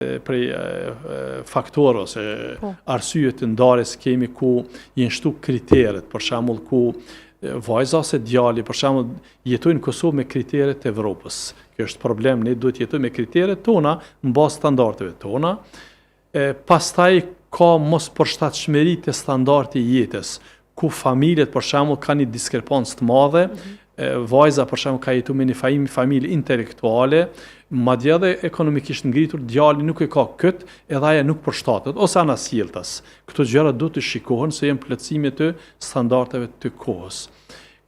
Prej faktorë ose po. arsye të ndarjes kemi ku janë shtu kriteret, për shembull ku vajza ose djali, për shembull, jetojnë në Kosovë me kriteret e Evropës. Kjo është problem, ne duhet jetojmë me kriteret tona, në bazë standardeve tona. E, pastaj ka mospërshtatshmëri te standardi i jetës, ku familjet për shembull kanë një diskrepancë të madhe, mm -hmm. vajza për shembull ka jetu me një familje, familje intelektuale, madje edhe ekonomikisht ngritur, djali nuk e ka kët, edhe ajo nuk përshtatet ose anasjelltas. Këto gjëra duhet të shikohen se janë plotësime të standardeve të kohës.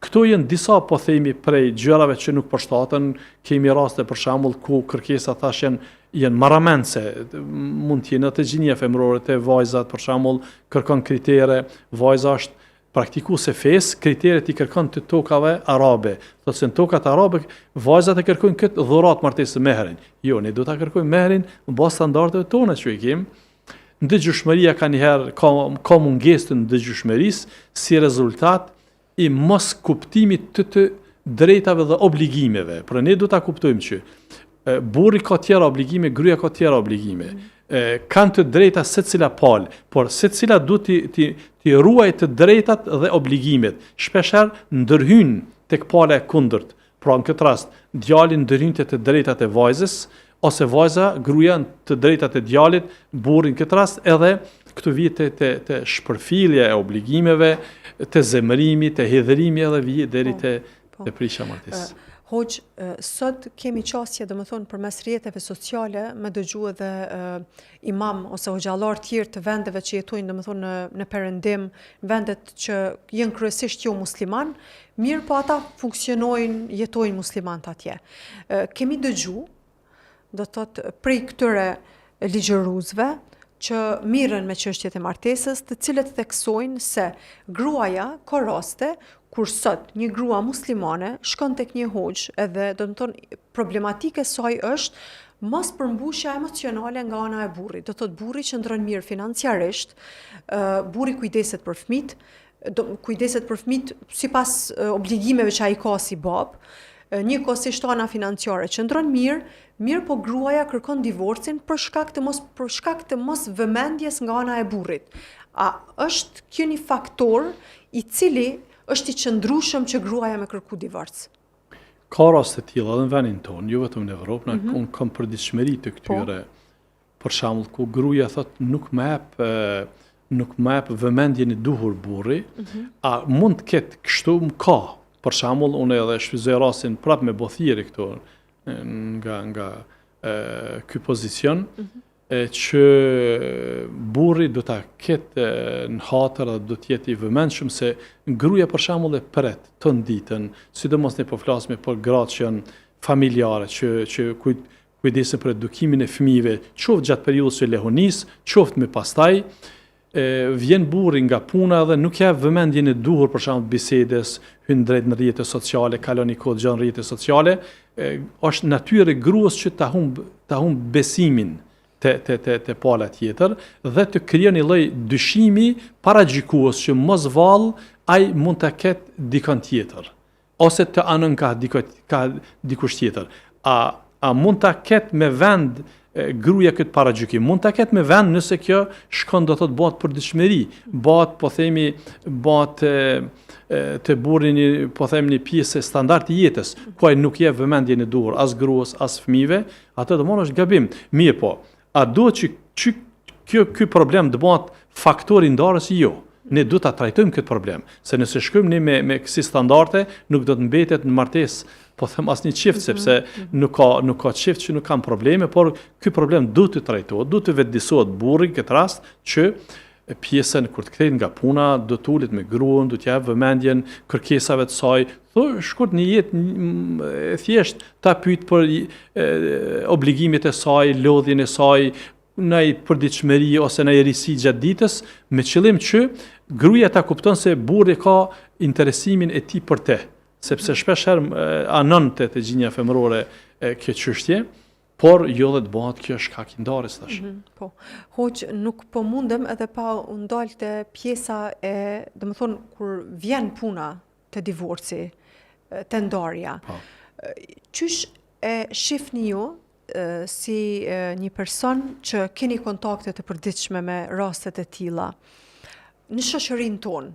Këto janë disa po themi prej gjërave që nuk përshtaten, kemi raste për shembull ku kërkesa thash janë janë marramendëse, mund të jenë te gjinia femërore, te vajzat për shembull, kërkon kritere, vajza është praktikuese e fesë, kriteret i kërkon të tokave arabe. Thotë se në tokat arabe vajzat e kërkojnë këtë dhuratë martesë mehrin. Jo, ne do ta kërkojmë mehrin në bazë standardeve tona që i kemi. Ndëgjueshmëria ka njëherë ka ka mungesë të ndëgjueshmërisë si rezultat i moskuptimit të të drejtave dhe obligimeve. Pra ne duhet ta kuptojmë që burri ka tjera obligime, gruaja ka tjera obligime. E, kanë të drejta secila palë, por secila duhet t'i t'i t'i ruajë të drejtat dhe obligimet. Shpeshherë ndërhyn tek pala e kundërt. Pra në këtë rast, djali ndërhyn te të drejtat e vajzës, ose vajza, gruaja në të drejtat e djalit, burri në këtë rast edhe këtu vije te, te, te shpërfillja e obligimeve, te zemërimi, te hidhërimi edhe vije deri po, te, po. te prishja e martesës. Hoxhë, sot kemi qasje, domethënë, përmes rrjeteve sociale, me dëgju edhe imam ose hoxhallarë tjerë të vendeve që jetojnë, domethënë, në, në perëndim, vendet që janë kryesisht jo musliman, mirëpo ata funksionojnë, jetojnë muslimanët atje. Kemi dëgju, do të thotë prej këtyre ligjëruesve që mirren me çështjet e martesës, të cilët theksojnë se gruaja ka raste kur sot një grua muslimane shkon tek një hoxhë edhe do të thonë problematika e saj është mospërmbushja emocionale nga ana e burrit. Do të thotë burri qëndron mirë financiarisht, burri kujdeset për fëmijët, do kujdeset për fëmijët sipas obligimeve që ai ka si babë, njëkohësisht ana financiare qëndron mirë, mirëpo gruaja kërkon divorcin për shkak të mos për shkak të mos vëmendjes nga ana e burrit. A është kjo një faktor i cili është i qëndrueshëm që gruaja me kërku divorc? Ka raste të tilla edhe në vendin tonë, jo vetëm në Evropë, mm -hmm. unë kam përditshmëri të po. këtyre. Po. Për shembull, ku gruaja thot nuk më jep nuk më jep vëmendjen e duhur burri, mm -hmm. a mund të ketë kështu më ka. Për shembull, unë edhe shfrytëzoj rastin prap me bo thirrje këtu nga nga e, ky pozicion, mm -hmm. e, që burri do ta ketë në hatër dhe do të jetë i vëmendshëm se gruaja për shembull e pret ton ditën, sidomos ne po flasim për gratë që janë familjare, që që kujt kujdesen për edukimin e fëmijëve, qoftë gjatë periudhës së lehonisë, qoftë më pastaj, e, vjen burri nga puna dhe nuk jep vëmendjen e duhur për shembull bisedës, hyn drejt në rrjete sociale, kalon një kohë gjatë në rrjete sociale, e, është natyrë e gruas që ta humb ta humb besimin te te te te pala tjetër dhe të krijon një lloj dyshimi paragjykues që mos vallë ai mund ta ketë dikon tjetër. ose të anon ka diko, ka dikush tjetër. A a mund ta ketë me vend gruaja këtë paragjykim? Mund ta ketë me vend nëse kjo shkon do thotë bëhet përditshmëri, bëhet po themi bëhet te burri një po them një pjesë e standardit të jetës, ku ai nuk jep vëmendjen e duhur as gruas as fëmijëve, atë domethënë është gabim. Mirëpo, A duhet që, që kjo ky problem të bëhet faktor i ndarjes? Jo. Ne duhet ta trajtojmë këtë problem, se nëse shkojmë ne me me kësi standarde, nuk do të mbetet në martesë, po them asnjë çift, mhm, sepse mhm. nuk ka nuk ka çift që nuk kanë probleme, por ky problem duhet të trajtohet, duhet të vetëdijesohet burri në këtë rast që pjesën kur të kthehet nga puna, do të ulet me gruan, do t'ia jap vëmendjen kërkesave të saj, tho shkurt një jetë e thjesht ta pyet për e, obligimet e saj, lodhjen e saj, naj përditshmëri ose naj risi gjatë ditës, me qëllim që gruaja ta kupton se burri ka interesimin e tij për te, sepse shpeshherë anon te te gjinia femërore kjo çështje. Por jo dhe të bëhet kjo shkak i ndarjes tash. Mm -hmm, po. Hoxhë, nuk po mundem edhe pa u ndal te pjesa e, domethënë kur vjen puna te divorci, te ndarja. Po. Qysh e shifni ju si një person që keni kontakte të përditshme me rastet e tilla, në shoqërinë tonë,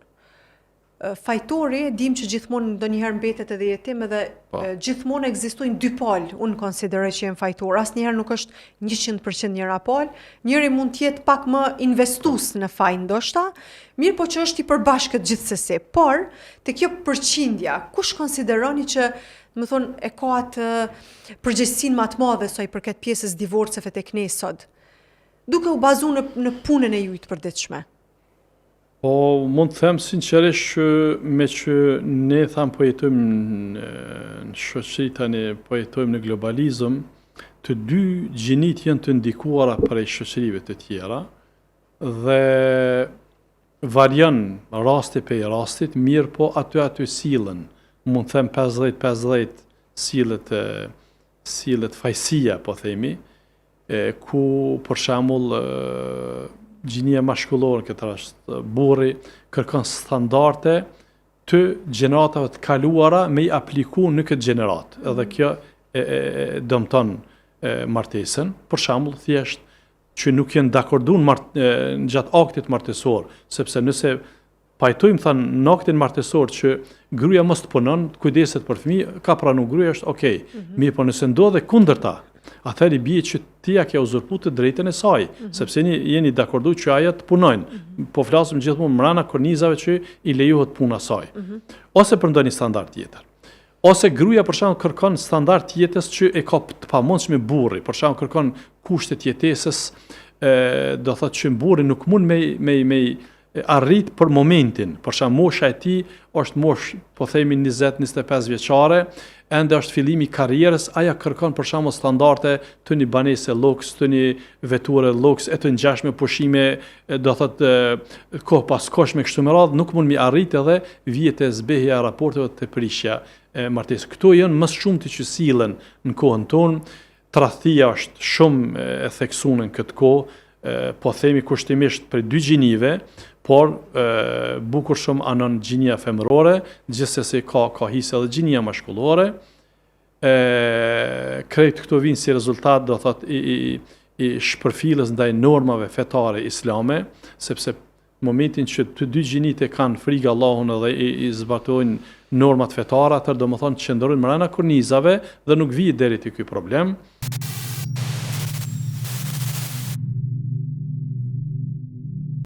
fajtori, dim që gjithmonë ndonjëherë mbetet edhe jetim edhe po. gjithmonë ekzistojnë dy palë, unë konsideroj që janë fajtor, asnjëherë nuk është 100% njëra palë, njëri mund të jetë pak më investus në faj ndoshta, mirëpo që është i përbashkët gjithsesi, por te kjo përqindja, kush konsideroni që domethonë, e ka atë përgjegjësinë më të madhe sa i përket pjesës divorceve tek ne sot, duke u bazu në, në punën e juj të përditshme? Po, mund të them sinqerisht që meqë ne thamë po jetojmë në, në shoqëri tani, po jetojmë në globalizëm, të dy gjinitë janë të ndikuara prej shoqërive të tjera dhe varion rasti prej rastit, mirëpo aty aty sillen, mund të them 50-50 sillet sillet fajësia, po themi, e, ku për shembull gjinia mashkullore në këtë rast burri kërkon standarde të gjeneratave të kaluara me i apliku në këtë gjeneratë. Edhe kjo e, e, e dëmton e, martesën. Për shembull, thjesht që nuk janë dakordu në, mart, e, gjatë aktit martesor, sepse nëse Pajtojmë thanë në aktin martesor që gruaja mos të punon, të kujdeset për fëmijë, ka pranu gruaja është okay. Mm -hmm. Mirëpo nëse ndodh e kundërta, atëherë i bie që ti ja ke uzurpu të drejtën e saj, mm -hmm. sepse jeni jeni dakordu që ajo të punojnë. Mm -hmm. Po flasim gjithmonë mrena kornizave që i lejohet puna saj. Mm -hmm. Ose për ndonjë standard tjetër. Ose gruaja për shembull kërkon standard të jetës që e ka të pamundshme burri, për shembull kërkon kushte të jetesës, e, do thotë që burri nuk mund me me me arrit për momentin, për shembull mosha e tij është moshë, po themi 20-25 vjeçare, ende është fillimi i karrierës, ajo kërkon për shembull standarde të një banese luks, të një veture luks e të ngjashme pushime, do thotë kohëpaskohshme kështu me radhë, nuk mund mi arrit edhe vjen te zbehja e raporteve te prishja e martesës. Këto janë më së shumti që sillen në kohën tonë, Tradhtia është shumë e theksuar në këtë kohë, po themi kushtimisht prej dy gjinive, por bukur shumë anon gjinia femërore, gjithsesi ka ka hise edhe gjinia mashkullore. E krejt këto vijnë si rezultat, do thot i i i shpërfilljes ndaj normave fetare islame, sepse Në momentin që të dy gjinitë e kanë frikë Allahun edhe i, i zbatojnë normat fetare, atëherë domethënë qëndrojnë mrena kornizave dhe nuk vijë deri te ky problem.